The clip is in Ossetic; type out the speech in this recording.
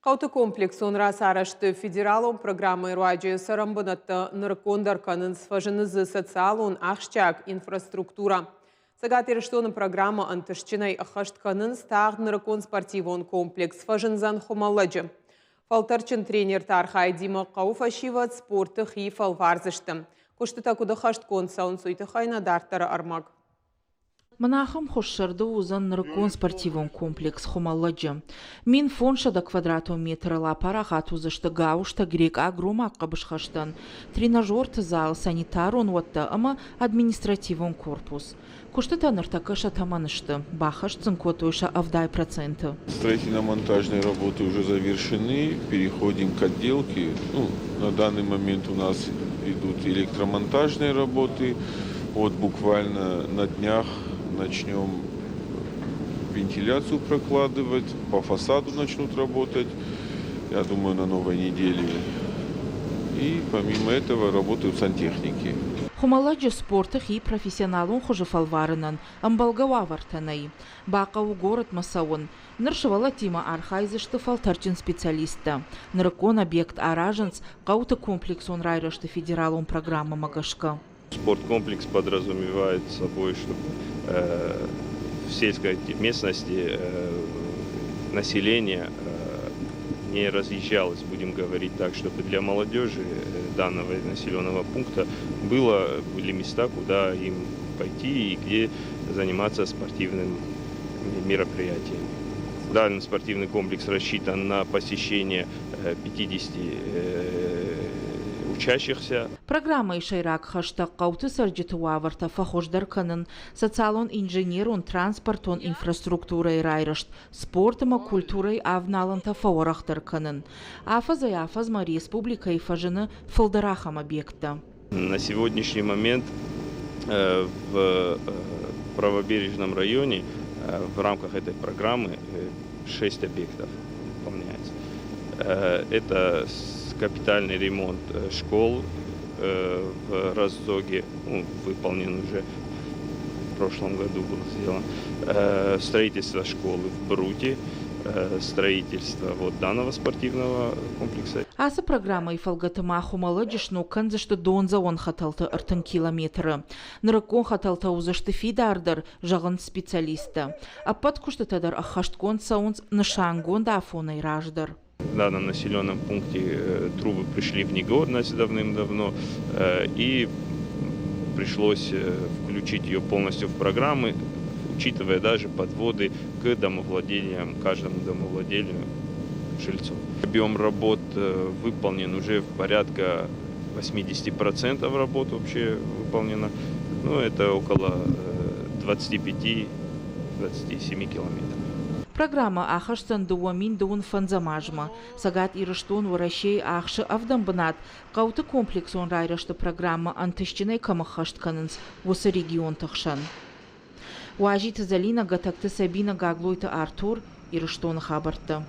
Хъӕуты комплексон рацарӕзты федералон программӕйы руаджы цӕрӕнбынӕттӕ нырыккондӕр кӕнынц, фӕзыны дзы социалон ахсджиаг инфраструктурӕ. Цӕгат Ирыстоны программӕ ӕнтыстджынӕй ӕххӕст кӕнынц, тагъд нырыккон спортивон комплекс фӕзындзӕн Хуымӕллӕджы. Фӕлтӕрдджын тренерты архайдимӕ хъӕуы фӕсивӕд спорты хи фӕлвардзысты. Куыстытӕ куыд ӕххӕстгонд цӕуынц, уый тыххӕй нӕ дарддӕры ӕрмӕг. Мӕн ахӕм хуыз сӕрды уыдзӕн нырыккон спортивон комплекс Хуымӕллӕджы. 1500 квадратон метрыл апарахат уыдзысты гауызтӕ грекъаг-ромаг хъӕбысхӕстӕн, тренажерты зал, санитарон уӕттӕ ӕмӕ административон корпус. Куыстытӕ ныртӕккӕ сӕ тӕмӕны сты, баххӕст сын кодтой сӕ 70%. Строительно-монтажные работы уже завершены, переходим к отделке. Ну, на данный момент у нас идут электромонтажные работы. Вот буквально на днях начнем вентиляцию прокладывать, по фасаду начнут работать, я думаю, на новой неделе. И помимо этого работают сантехники. Хуымӕллӕджы спорты хи профессионалон хуызы фӕлварынӕн ӕмбӕлгӕ уавӕртӕ нӕй. Бахъӕуы горӕтмӕ цӕуын. Ныр сывӕллӕттимӕ архайдзысты фӕлтӕрдджын специалисттӕ. Нырыккон объект аразынц хъӕуты комплексон райрӕзты федералон программӕмӕ гӕсгӕ. Спорткомплекс подразумевает собой, чтобы в сельской местности население не разъезжалось, будем говорить так, чтобы для молодежи данного населенного пункта были места, куда им пойти и где заниматься спортивными мероприятиями. Данный спортивный комплекс рассчитан на посещение 50 учащихся. Программӕйы сӕйраг хӕстӕ хъӕуты цӕрджыты уавӕртӕ фӕхуыздӕр кӕнын, социалон-инженерон, транспортон инфраструктурӕйы райрӕзт, спорт ӕмӕ культурӕйы авналӕнтӕ фӕуӕрӕхдӕр кӕнын. Афӕдзӕй-афӕдзмӕ республикӕйы фӕзыны фылдӕр ахӕм объекттӕ. На сегодняшний момент в правобережном районе в рамках этой программы 6 объектов выполняется. Это капитальный ремонт школ в Раздоге, ну, выполнен уже в прошлом году был сделан. Строительство школы в Бруте, строительство вот данного спортивного комплекса. Ацы программӕйы фӕлгӕты ма Хуымӕллӕджы сног кӕндзысты дондзӕуӕн хӕтӕлты 30 километры. Нырыккон хӕтӕлтӕ уыдзысты фидардӕр, зӕгъынц специалисттӕ. Ӕппӕт куыстытӕ дӕр ӕххӕстгонд цӕуынц нысангонд афонӕй раздӕр. В данном населенном пункте трубы пришли в негодность давным-давно, и пришлось включить ее полностью в программы, учитывая даже подводы к домовладениям, каждому домовладению жильцов. Объем работ выполнен уже в порядка 80% работ вообще выполнено. Ну, это около 25-27 километров. Программӕ ахӕсдзӕн 2025 азмӕ. Цӕгат Ирыстон Уӕрӕсейы ахсы ӕвдӕм бынат, хъӕуты комплексон райрӕзты программӕ ӕнтыстджынӕй кӕм ӕххӕст кӕнынц, уыцы регионты хсӕн. Уазиты Зӕлинӕ, Гӕтӕгты Сабина, Гаглойты Артур, Ирыстоны хабӕрттӕ.